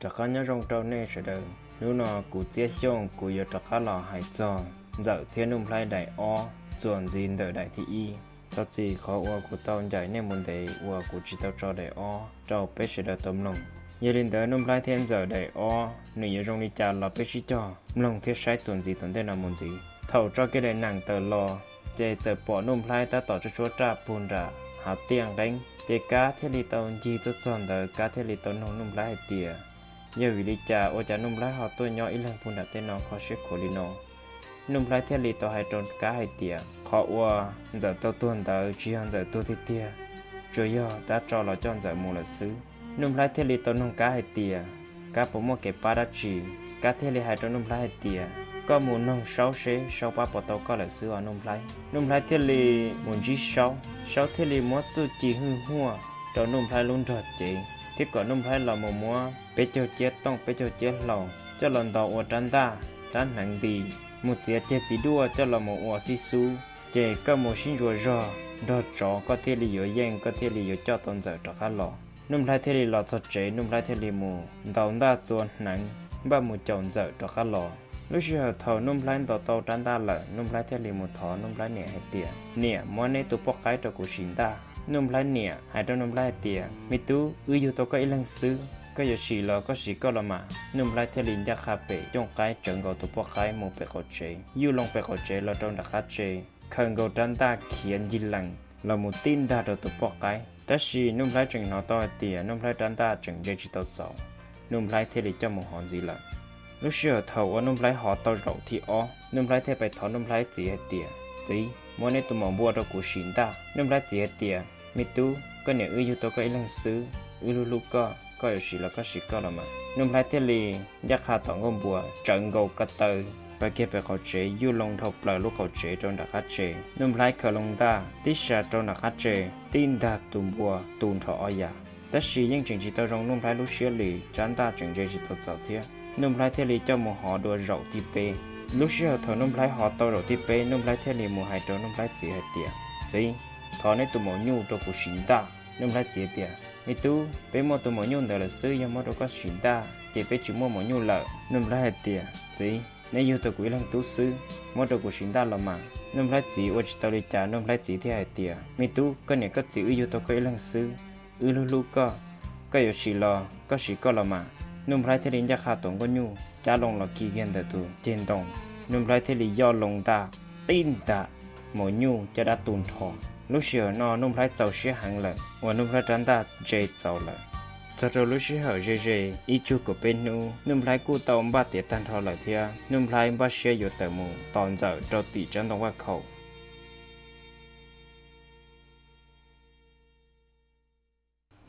Rov qab nyob zoo rau nej sawv daws. Hnub no kuv Txiab Xyooj kuv yuav rov qab los hais txog Ntxawm thiab Nuj Nplhaib daim ob txuas ntxiv ntawm daim thib ib. Thov txim qhov uas kuv tau ncaim nej mus ntev uas kuv tsis tau tso daim ob rau peb sawv daws tau mloog. Yog li ntawd Nuj Nplhaib thiab Ntxawm daim ob nws yuav zoo li cas los peb sib cog mloog thiab saib txuas ntxiv tom ntej no mus ntxiv. Thaum tso kiag daim neem tawm los, ces txawm pom Nuj Nplhaib tab tom tshuab tshuab raj puag nram hav tiaj nqeeb, ces Kab thiaj li tau ncig tuaj txog ntawd, Kab thiaj li tau noog Nuj Nplhaib hais tias, yog vim li cas ua cas Nuj Nplhaib ho tuaj nyob ib leeg puag nram tej no kho siab khuav li no? Nuj Nplhaib thiaj li tau hais rau Kab hais tias, qhov uas Ntxawm tau tuag ntawd tsis yog Ntxawm tuag tiag tiag, tsuas yog dab tso los coj Ntxawm mus lawm xwb. Nuj Nplhaib thiaj li tau noog Kab hais tias, Kab puas muaj kev pab dab tsi? Kab thiaj li hais rau Nuj Nplhaib hais tias, koj mus noog Saub seb Saub pab puas tau koj lawm xwb os Nuj Nplhaib. Nuj Nplhaib thiaj li mus ntsib Saub, Saub thiaj li muab txuj ci hwj huaj rau Nuj Nplhaib lub nrog cev, thiab kom Nuj Nplhaib los mus muab peb caug ciab tooj peb caug ciab hlau coj los ntaus ua rab ntaj, rab hneev nti, mus txiav ceg txiv duaj coj los mus ua xib xub, ces koj mus sib ntsuas zog nrog tsov koj thiaj li yuav yeej, koj thiaj li yuav coj tau Ntxawm rov qab los. Nuj Nplhaib thiaj li los txog tsev, Nuj Nplhaib thiaj li mus ntaus ntaj txua hneev, npaj mus caum Ntxawm rov qab los. Lub sij hawm thaum Nuj Nplhaib ntaus tau rab ntaj lawm, Nuj Nplhaib thiaj li mus thov Nuj Nplhaib niam hais tias, niam, muab neb tus poj qaib rau kuv sim ntaj. Nuj Nplhaib niam hais rau Nuj Nplhaib hais tias, me tub, wb yug tau koj ib leeg xwb, koj yuav sim los koj sim koj los mas. Nuj Nplhaib thiaj li ncaj qha pem cooj qaib tsawv nkaus tus poj qaib mus pem qaum tsev, yuj loo pem qaum tsev los rau nram qab tsev, khaws nkaus rab ntaj khiav ncig lees los mus tib ntaj rau tus poj qaib. Tab sis Nuj Nplhaib tseem hnov tau hais tias Nuj Nplhaib rab ntaj tseem ntse tsis tau txaus, Nuj Nplhaib thiaj li coj mus hov ntxiv lawm. Lub sij hawm thaum uas Nuj Nplhaib hov tau zaum thib ob, Nuj Nplhaib thiaj pais thov Nuj Nplhaib txiv hais tias, txiv, muab neb tus maum npua rau kuv sim ntaj. Nuj Nplhaib txiv hais tias, me tub, koj niam wb yug tau koj ib leeg xwb, wb hlub hlub koj, koj yuav sim los koj sim koj los mas. Nuj Nplhaib thiaj li ncaj qha tom nkauj npua tsawv nkaus ko taw, pais kiag pem qaum tsev, yuj loo dhau plaws lub qaum tsev rau nram qab tsev. Nuj Nplhaib khaws loo ntaj tib sa rau nram qab tsev, tib ntaj tus npua tu nrho ob yam. Tab sis yeej tseem tsis tau zoo Nuj Nplhaib lub siab li, rab ntaj tseem ntse tsis tau txaus thiab. Nuj Nplhaib thiaj li coj mus hov dua zaum thib peb. Lub sij hawm thaum Nuj Nplhaib hov tau zaum thib peb, Nuj Nplhaib thiaj li mus hais rau Nuj Nplhaib txiv hais tias, txiv, thov neb tus maum nyuj rau kuv sim ntaj. Nuj Nplhaib txiv tias, me tub, peb muaj tus maum nyuj ntawd lawm xwb, yog muab rau koj sim ntaj ces peb tsis muaj maum nyuj lawm. Nuj Nplhaib hais tias, txiv, neb yug tau kuv ib leeg tub xwb, muab rau kuv sim ntaj los mas. Nuj Nplhaib txiv ua tsis tau li cas, Nuj Nplhaib txiv thiaj hais tias, me tub, koj niam koj txiv wb yug tau koj ib leeg xwb, wb hlub hlub koj, koj yuav sim los koj sim koj los mas. Nuj Nplhaib thiaj li ncaj qha tus nkauj nyuj cab loo los khi kiag ntawm tus ceg ntoo. Nuj Nplhaib thiaj li yoj loo ntaj tib ntaj, maum nyuj caj dab tu nrho. Lub sij hawm no Nuj Nplhaib txaus siab heev lawm uas Nuj Nplhaib rab ntaj ntse txaus lawm. Txog rau lub sij hawm ze ze ib tsug kaum peb hnub, Nuj Nplhaib kuj tau npaj tiav tag nrho lawm thiab Nuj Nplhaib npaj siab yuav tawm mus tos Ntxawm rau tim tsob ntoo vaj khaum.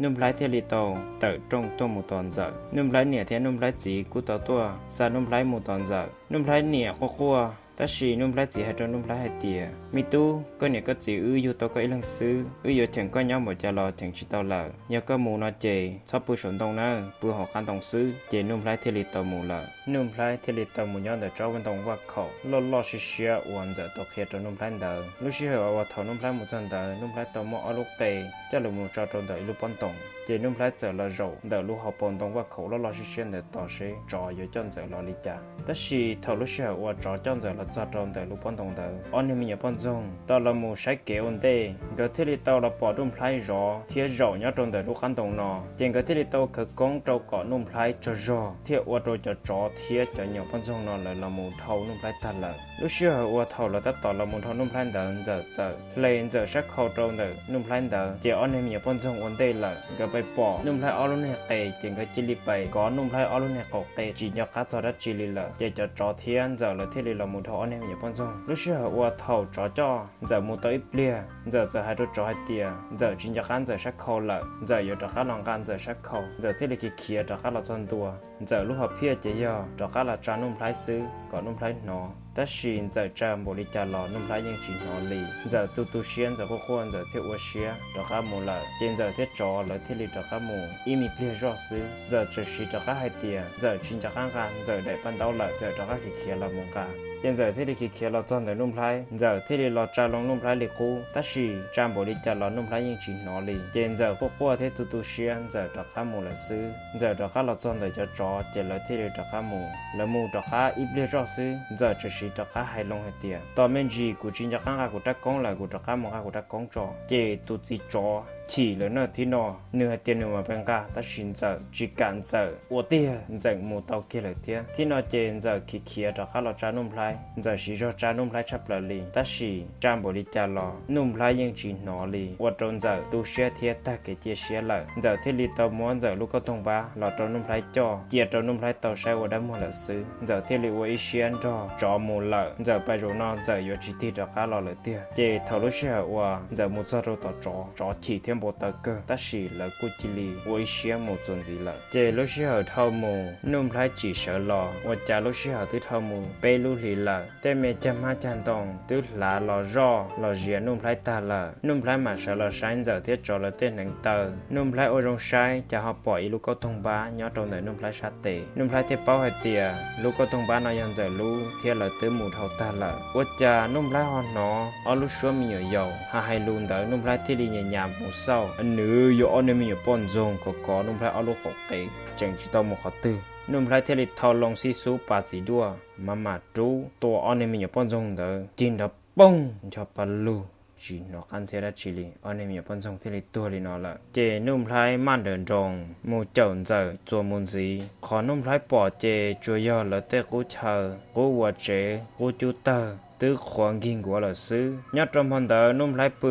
Nuj Nplhaib thiaj li tau tawm rooj tuaj mus tos Ntxawm. Nuj Nplhaib niam thiab Nuj Nplhaib txiv kuj tau tuaj xa Nuj Nplhaib mus tos Ntxawm. Nuj Nplhaib niam quaj quaj, tab sis Nuj Nplhaib txiv hais rau Nuj Nplhaib hais tias, me tub, koj niam koj txiv wb yug tau koj ib leeg xwb, wb yuav cheem koj nyob npaum cas los cheem tsis tau lawm. Yog koj mus no ces txhob pw saum ntoo nawb, pw hauv qab ntoo xwb. Ces Nuj Nplhaib thiaj li tau mus lawm. Nuj Nplhaib thiaj li tau mus nyob ntawm tsob ntoo vaj khaum loj loj siab siab uas Ntxawm tau qhia rau Nuj Nplhaib ntawd. Lub sij hawm uas thaum Nuj Nplhaib mus txog ntawd, Nuj Nplhaib tau muab ob lub qe coj los mus tso rau ntawm ib lub pob ntoo, ces Nuj Nplhaib txawm los zaum ntawm lub hauv paus ntoo vaj khaum loj loj siab siab ntawd tos seb tsov yuav coj Ntxawm los li cas. Tab sis thaum lub sij hawm uas tsov coj Ntxawm los txog rau ntawm lub pob ntoo ntawd, ob niag me nyuam poj ntxoog tau los mus saib kev ua ntej, nkawd thiaj li tau los pom Nuj Nplhaib zov thiab zaum nyob rau ntawm lub qab ntoo no, ces nkawd thiaj li tau khawv koob rau kom Nuj Nplhaib tsaug zog, thiaj ua rau cov tsov thiab cov nyuam poj ntxoog no lawv los mus dhau Nuj Nplhaib tag lawm. Lub sij hawm uas thaum lawv tab tom los mus dhau Nuj Nplhaib ntawd, Ntxawm txawm hle Ntxawm sab khau rau ntawm Nuj Nplhaib ntawd, ces ob niag me nyuam poj ntxoog ua ntej lawm. Nkawd pais pom Nuj Nplhaib ob lub niag qe, ces nkawd cia li pais kov Nuj Nplhaib ob lub niag qaum qe tsis nco qab txog dab tsi li lawm. Ces cov tsov thiab Ntxawm lawv thiaj li los mus dhau ob niag me nyuam poj ntxoog. Lub sij hawm uas thaum tsov coj Ntxawm mus tau ib pliag, Ntxawm txawm hais rau tsov hais tias Ntxawm tsis nco qab Ntxawm sab khau lawm, Ntxawm yuav rov qab los nqa Ntxawm sab khau. Ntxawm thiaj li khiav khiav rov qab los txog ntua. Ntxawm lub hom phiaj ces yog rov qab los tsa Nuj Nplhaib xwb kom Nuj Nplhaib hnov, tab sis Ntxawm tsa npaum li cas los Nuj Nplhaib yeej tsis hnov li. Ntxawm tu tu siab, Ntxawm quaj quaj, Ntxawm thiaj ua siab rov qab mus lawm. Ces Ntxawm thiab tsov lawv thiaj li rov qab mus ib me pliag zoj xwb. Ntxawm txawm siv rov qab hais tias Ntxawm tsis nco qab nqa Ntxawm daim paj ntaub lawm, Ntxawm rov qab khiav khiav los mus nqa. Ces Ntxawm thiaj li khiav khiav los txog ntawm Nuj Nplhaib, Ntxawm thiaj li los tsa loo Nuj Nplhaib li qub, tab sis tsa npaum li cas los Nuj Nplhaib yeej tsis hnov li. Ces Ntxawm quaj quaj thiab tu tu siab, Ntxawm rov qab mus lawm xwb. Ntxawm rov qab los txog ntawm cov tsov, ces lawv thiaj li rov qab mus. Lawv mus rov qab ib pliag zoj xwb, Ntxawm txawm sim rov qab hais loo hais tias, Tos me ntsis, kuv tsis nco qab nqa kuv rab koob lawm, kuv rov qab mus nqa kuv rab koob tso. Ces tus txiv tsov chim lawm na, thiab no nws hais tias nws mam pes nqa, tab sis Ntxawm tsis kam, Ntxawm ua tiag, Ntxawm mus tau kiag lawm thiab. Thiab no ces Ntxawm khiav khiav rov qab los tsa Nuj Nplhaib, Ntxawm siv zog tsa Nuj Nplhaib tshaj plaws li, tab sis tsa npaum li cas los Nuj Nplhaib yeej tsis hnov li, ua rau Ntxawm tu siab thiab tag kev cia siab lawm. Ntxawm thiaj li tau muab Ntxawm lub kauj toog npab los rau Nuj Nplhaib coj, cia rau Nuj Nplhaib tau saib ua dab muag lawm xwb. Ntxawm thiaj li ua ib siab nrog tsov mus lawm. Ntxawm pais zaum no Ntxawm yuav tsis tig rov qab los lawm tiag. Ces thaum lub sij hawm uas Ntxawm mus txog rau tom tsov, tsov chim thiab npau taws kawg, tab sis lawv kuj cia li ua ib siab mus txuas ntxiv lawm. Ces lub sij hawm dhau mus, Nuj Nplhaib tsim sawv los, ua cas lub sij hawm twb dhau mus peb lub hlis lawm, tej me cag hmab cag ntoo twb hlav los zoj los zias Nuj Nplhaib tag lawm. Nuj Nplhaib mam sawv los saib Ntxawm thiab tsov lawv tej hneev taw. Nuj Nplhaib ua zoo saib, cas ho pom ib lub kauj toog npab nyob rau ntawm Nuj Nplhaib sab tes. Nuj Nplhaib thiaj paub hais tias lub kauj toog npab no yog Ntxawm lub thiab lawv twb mus dhau tag lawm. Ua cas Nuj Nplhaib ho hnov ob lub suab me nyuam yaus ho hais lus ntawd, Nuj Nplhaib thiaj li nyas nyas mus xauj, nws yog ob niag me nyuam poj ntxoog kov kov Nuj Nplhaib ob lub qaum qe, tseem tsis tau mus qhov twg. Nuj Nplhaib thiaj li thau loo xib xub pas txiv duaj, mam mam rub tua ob niag me nyuam poj ntxoog ntawd cig nrov poog ncho pa lug, tsis hnov qab ntxhiab dab tsi li, ob niag me nyuam poj ntxoog thiaj li tuag li no lawm. Ces Nuj Nplhaib maj nrawm nroos mus caum Ntxawm txuas mus ntxiv. Qhov Nuj Nplhaib pom ces tsuas yog lawv tej qub chaw, qub vuas tsev, qub cub tawg twb qhuav nkig nkuav lawm xwb. Nyob rau hmo ntawd Nuj Nplhaib pw,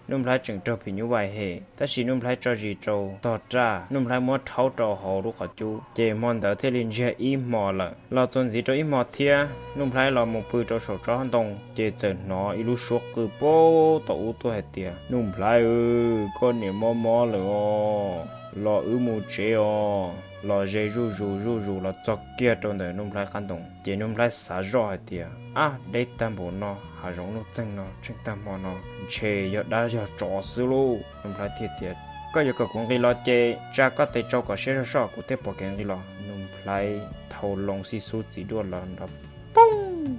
Nuj Nplhaib tseem raug phim nyuj vais hem, tab sis Nuj Nplhaib tso zis rau tog raj, Nuj Nplhaib muab rhaub rau hauv lub qhov cub, ces hmo ntawd thiaj li ntsiag ib hmo lawm. Los txuas ntxiv rau ib hmo thiab, Nuj Nplhaib los mus pw rau saum tsob ntoo, ces txawm hnov ib lub suab qw puag tom ub tuaj hais tias, Nuj Nplhaib, koj niam mob mob lawm os, los wb mus tsev os. Los ze zuj zus zuj zus los txog kiag rau ntawm Nuj Nplhaib qab ntoo, ces Nuj Nplhaib xav zoj hais tias, Ab, deb tag npaum no, hav zoov nuj txeeg no, tsheej tag hmo no, ntshe yog dab yog tsov xwb lauj. Nuj Nplhaib thiaj tias, Koj yuav kom kuv nqis los ces tsa koj tes tsau kom siab zog soj, kuv thiaj pom kev nqis los. Nuj Nplhaib thau loo xib xub txiv duaj los nrov poob,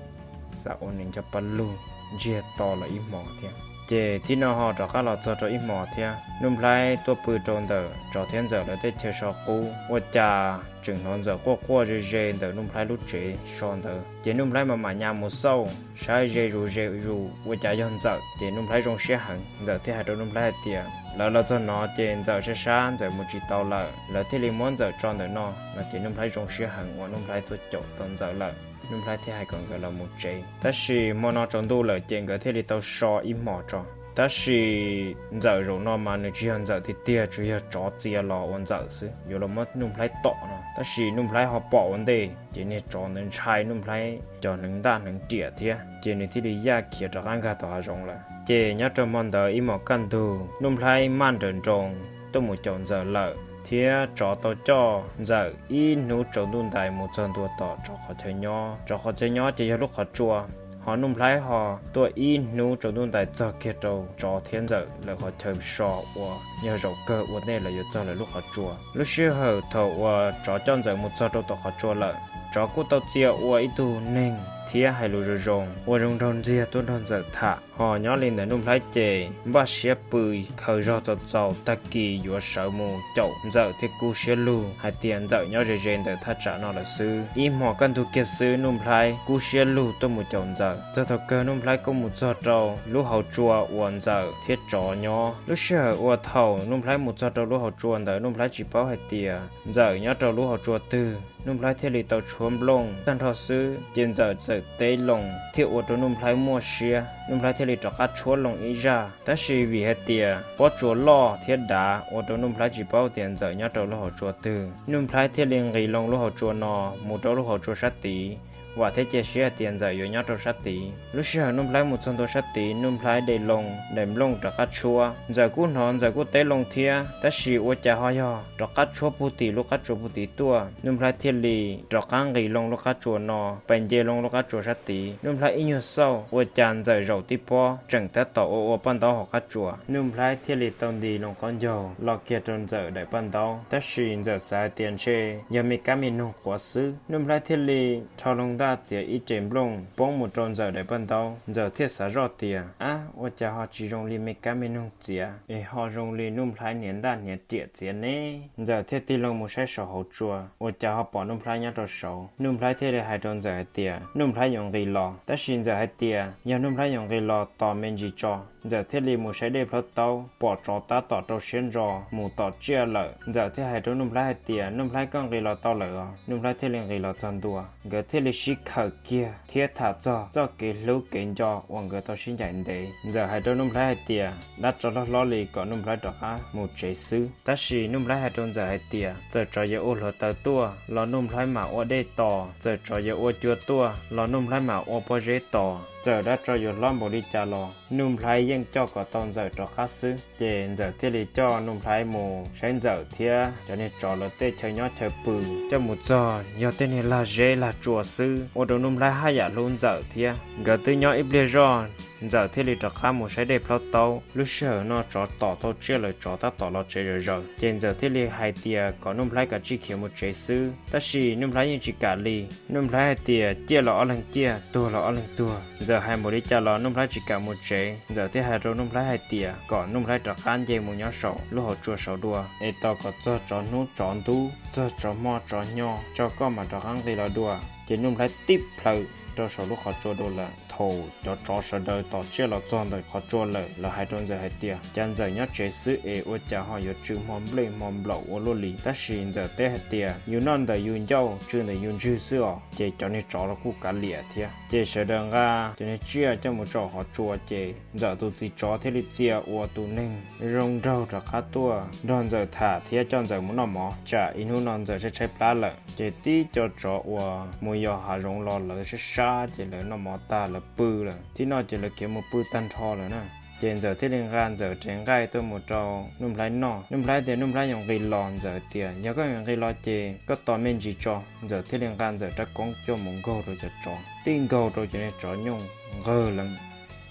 xav ua nws ncho pa lug, ntsiag to los ib hmo thiab. Ces thib no ho rov qab los txog rau ib hmo thiab, Nuj Nplhaib tuaj pw rau ntawm tsov thiab Ntxawm lawv tej chaw so qub, ua cas tseem hnov Ntxawm quaj quaj ze ze ntawm Nuj Nplhaib lub tsev so ntawd. Ces Nuj Nplhaib mam mam nyas mus xauj, saib ze zus ze zus ua cas yog Ntxawm. Ces Nuj Nplhaib zoo siab heev, Ntxawm thiaj hais rau Nuj Nplhaib hais tias, Lawv los txog no ces Ntxawm sab sab, Ntxawm mus tsis tau lawm, lawv thiaj li muab Ntxawm tso ntawm no no. Ces Nuj Nplhaib zoo siab heev uas Nuj Nplhaib tuaj caum tau Ntxawm lawm. Nuj Nplhaib thiaj hais kom nkawd los mus tsev. Tab sis hmo no tsaus ntuj lawm ces nkawd thiaj li tau so ib hmos tso. Tab sis Ntxawm zaum no mas nws tsis yog Ntxawm tiag tiag, tsuas yog tsov txia los ua Ntxawm xwb, yuav los muab Nuj Nplhaib tom no. Tab sis Nuj Nplhaib ho pom ua ntej, ces niag tsov ntawd ntshai Nuj Nplhaib cov hneev ntaj hneev riam thiab, ces nws thiaj li yaj khiav rov qab nkag tom hav zoov lawm. Ces nyob rau hmo ntawd ib hmos kaj ntug, Nuj Nplhaib maj nrawm nroos tuaj mus caum Ntxawm lawm, thiab tsov tau coj Ntxawm ib hnub tsaus ntuj ntais mus txog ntua tom tsov qhov chaw nyob. Tsov qhov chaw nyob ces yog lub qhov tsua, ho Nuj Nplhaib ho tuaj ib hnub tsaus ntuj ntais txog kiag rau tsov thiab Ntxawm lawv qhov chaw so uas yog zaum kawg ua ntej lawv yuav txog lawv lub qhov tsua. Lub sij hawm thaum uas tsov coj Ntxawm mus txog rau tom qhov tsua lawm, tsov kuj tau txia ua ib tug neeg thiab hais lus zoo zoo, ua zoo nraug ntxiag tuaj nrog Ntxawm tham. Ho nyob li ntawm Nuj Nplhaib ces npaj siab pw khaws zog txaus txaus, tag kis yuav sawv mus caum Ntxawm thiab kub siab lug hais tias Ntxawm nyob ze ze ntawm thaj tsam no lawm xwb. Ib hmos kaj ntug kiag xwb Nuj Nplhaib kub siab lug tuaj mus caum Ntxawm. Txog thaum kawg Nuj Nplhaib kuj mus txog rau lub hauv tsua uas Ntxawm thiab tsov nyob. Lub sij hawm uas thaum Nuj Nplhaib mus txog rau lub hauv tsua ntawd, Nuj Nplhaib tsis paub hais tias Ntxawm nyob rau lub hauv tsua twg. Nuj Nplhaib thiaj li tau tshuab nplooj tag nrho xwb, ces Ntxawm txawm teb loo thiaj ua rau Nuj Nplhaib muaj siab. Nuj Nplhaib thiaj li rov qab tshuab loo ib zaj, tab sis vim hais tias pob tsuas loj thiab dav ua rau Nuj Nplhaib tsis paub tias Ntxawm nyob rau lub hauv tsua twg. Nuj Nplhaib thiaj li nqis loo lub hauv tsua no mus rau lub hauv tsua sab tid, vam thiab cia siab hais tias Ntxawm yuav nyob rau sab tid. Lub sij hawm Nuj Nplhaib mus txog ntua sab tid, Nuj Nplhaib de loo daim nplooj rov qab tshuab. Ntxawm kuj hnov, Ntxawm kuj teb loo thiab, tab sis ua cas ho yog rov qab tshuab puag tim lub qab tsua puag tid tuaj. Nuj Nplhaib thiaj li rov qab nqis loo lub qab tsua no, pes nce loo lub qab tsua sab tid. Nuj Nplhaib ib nyuag xauj, ua cas Ntxawm zaum tib pob tseem tab tom ua ua paj ntaub hauv qab tsua. Nuj Nplhaib thiaj li tau nti loo qaub ncaug los kiag rau Ntxawm daim paj ntaub, tab sis Ntxawm xav hais tias ntshe yog me kab me noog quav xwb. Nuj Nplhaib thiaj li rho loo Nplhaib txiav ib ce nplooj poob mus rau Ntxawm daim paj ntaub. Ntxawm thiaj xav zoj tias, Ab, ua cas ho tsis zoo li me kab me noog txiav es ho zoo li Nuj Nplhaib hniav ntaj hniav riam txiav ne? Ntxawm thiaj tig loo mus saib saum hauv tsua, ua cas ho pom Nuj Nplhaib nyob rau saud. Nuj Nplhaib thiaj li hais rau Ntxawm hais tias Nuj Nplhaib yuav nqis los, tab sis Ntxawm hais tias yog Nuj Nplhaib yuav nqis los tos me ntsis tso. Ntxawm thiaj li mus saib dej plhaub taub, pom tsov tab tom rau siab ntso mus tom tsiaj lawm. Ntxawm thiaj hais rau Nuj Nplhaib hais tias, Nuj Nplhaib, koj nqis los tau lawm os. Nuj Nplhaib thiaj li nqis los txog ntua, nkawd thiaj li sib khawm kiag thiab tham txog txoj kev hlub kev nco uas nkawd tau sib ncaim ntev. Ntxawm hais rau Nuj Nplhaib hais tias dab tsov loj hlob li kom Nuj Nplhaib rov qab mus tsev xwb. Tab sis Nuj Nplhaib hais rau Ntxawm hais tias txawm tsov yuav ua hluav taws tuaj los Nuj Nplhaib mam ua dej tos, txawm tsov yuav ua cua tuaj los Nuj Nplhaib mam ua pob zeb tos, txawm dab tsov yuav hlob npaum li cas los Nuj Nplhaib yeej coj kom tau Ntxawm rov qab xwb. Ces Ntxawm thiaj li coj Nuj Nplhaib mus saib Ntxawm thiab cov niag tsov lawv tej chaw nyob chaw pw. Coj mus txog yog tej niag lag zeb lag tsua xwb, ua rau Nuj Nplhaib haj yam hlub Ntxawm thiab. Nkawd twb nyob ib pliag zoj, Ntxawm thiaj li rov qab mus saib dej plhaub taub. Lub sij hawm no tsov tom tau tsiaj lawm, tsov tab tom los tsev zawm zaws. Ces Ntxawm thiaj li hais tias kom Nuj Nplhaib kav tsij khiav mus tsev xwb, tab sis Nuj Nplhaib yeej tsis kam li. Nuj Nplhaib hais tias ciaj los ob leeg ciaj, tuag los ob leeg tuag. Ntxawm hais npaum li cas los Nuj Nplhaib tsis kam mus tsev. Ntxawm thiaj hais rau Nuj Nplhaib hais tias kom Nuj Nplhaib rov qab nce mus nyob saum lub hauv tsua saud dua, es tos kom txog tsov hnub tsov ntub, txog tsov hmo tsov hnyo tso koj mam rov qab nqis los dua. Ces Nuj Nplhaib tib plhaw rau saum lub qhov tsua dua lawm. Thaum cov tsov sawv daws tom tsiaj los txog ntawm qhov tsua lawm, lawv hais rau Ntxawm hais tias cas Ntxawm nyob tsev xwb es ua cas ho yuav tsw hmo nplej hmo nplaum ua luaj li. Tab sis Ntxawm teb hais tias yus noj ntawm yus ncauj tsw ntawm yus ntswg xwb os. Ces cov niag tsov los kuj kav liam thiab. Ces sawv daws nqa cov niag tsiaj coj mus tso qhov tsua, ces Ntxawm tus txiv tsov thiaj li txia ua tus neeg zoo nraug rov qab tuaj nrog Ntxawm tham thiab coj Ntxawm mus noj mov, tsam ib hnub no Ntxawm tshaib tshaib plab lawm. Ces tib co tsov uas mus yos hav zoov los lawv sab sab, ces lawv noj mov tag lawv pw lawm, tib noj ces lawv khiav mus pw tag nrho lawm na. Ces Ntxawm thiaj li nqa Ntxawm tsev nqaij tuaj mus rau Nuj Nplhaib noj. Nuj Nplhaib tias Nuj Nplhaib yuav nqis los. Ntxawm tias yog koj yuav nqis los ces koj tos me ntsis tso. Ntxawm thiaj li nqa Ntxawm rab koob coj mus nkaug rau cov tsov, tib nkaug rau cov niag tsov nyooj nqawg lees.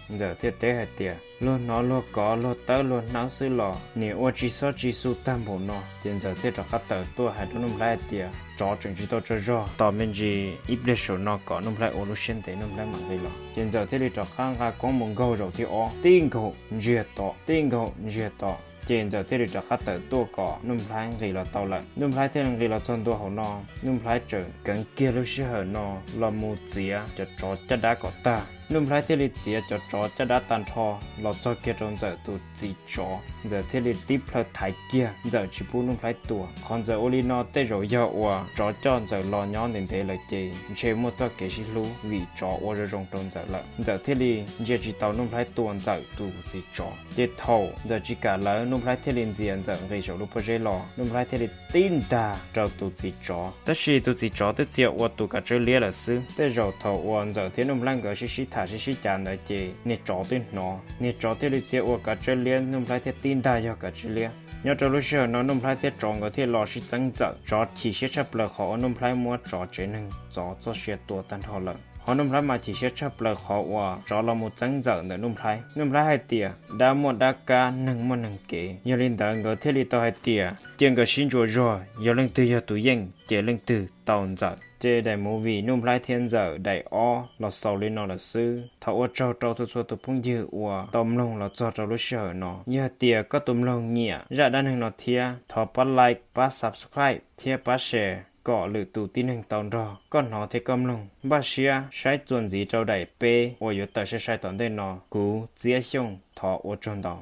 Ntxawm thiaj teb hais tias luag hnov luag kov luag tawb luag hnawb xwb los niam ua tsis xob tsis xu tag npaum no. Ces Ntxawm thiaj rov qab tawm tuaj hais rau Nuj Nplhaib hais tias tsov tseem tsis tau tsaug zog, tos me ntsis ib pliag saum no kom Nuj Nplhaib ua lub siab ntev Nuj Nplhaib mam nqis los. Ces Ntxawm thiaj li rov qab nqa koob mus nkaug zaum thib ob, tib nkaug ntsiag to, tib nkaug ntsiag to. Ces Ntxawm thiaj li rov qab tawm tuaj kom Nuj Nplhaib nqis los tau lawm. Nuj Nplhaib thiaj li nqis los txog ntua hauv no, Nuj Nplhaib tseem keev kiag lub sij hawm no los mus txiav cov tsov caj dab kom tag. Nuj Nplhaib thiaj li txiav cov tsov caj dab tag nrho los txog kiag rau Ntxawm tus txiv tsov. Ntxawm thiaj li tib plhaw thaiv kiag Ntxawm tsis pub Nuj Nplhaib tua. Qhov Ntxawm ua li no tej zaum yog uas tsov coj Ntxawm los nyob ntev ntev lawm ces ntshe muaj txoj kev sib hlub vim tsov ua zoo zoo rau Ntxawm lawm. Ntxawm thiaj li ntsia tsis tau Nuj Nplhaib tua Ntxawm tus txiv tsov. Ces thaum Ntxawm tsis kam lawv, Nuj Nplhaib thiaj li ntxias Ntxawm nqis saum lub pob zeb los, Nuj Nplhaib thiaj li tib ntag rau tus txiv tsov. Tab sis tus txiv tsov twb txia ua tus kav tsawb liab lawm xwb. Tej zaum thaum uas Ntxawm thiab Nuj Nplhaib nkawd sib sib tham sib sib cav ntawd ces niag tsov twb hnov, niag tsov thiaj li txia ua kav tsawb liab, Nuj Nplhaib thiaj tib ntag yog kav tsawb liab. Nyob rau lub sij hawm no Nuj Nplhaib thiab tsov nkawd thiaj los sib txeeb Ntxawm. Tsov chim siab tshaj plaws qhov uas Nuj Nplhaib muab tsov tsev neeg txov txoj sia tua tag nrho lawm. Ho Nuj Nplhaib mas chim siab tshaj plaws qhov uas tsov los mus txeeb Ntxawm ntawm Nuj Nplhaib. Nuj Nplhaib hais tias dab muaj dab kab, neeg muaj neeg kev. Yog li ntawd nkawd thiaj li tau hais tias cia nkawd sib ntsuas zog, yog leej twg yog tus yeej ces leej twg tau Ntxawm. Ces daim movie Nuj Nplhaib thiab Ntxawm daim ob los xaus li no lawm xwb. Thov ua tsaug rau txhua txhua tus phooj ywg uas tau mloog los txog rau lub sij hawm no. Yog hais tias koj tus mloog nyiam zaj dab neeg no thiab, thov pab like, pab subscribe thiab pab share kom lwm tus tib neeg tau nrog koj hnov thiab koj mloog. Npaj siab saib txuas ntxiv rau daim peb uas yuav tawm sai sai tom ntej no. Kuv Txiab Xyooj thov ua tsaug ntau.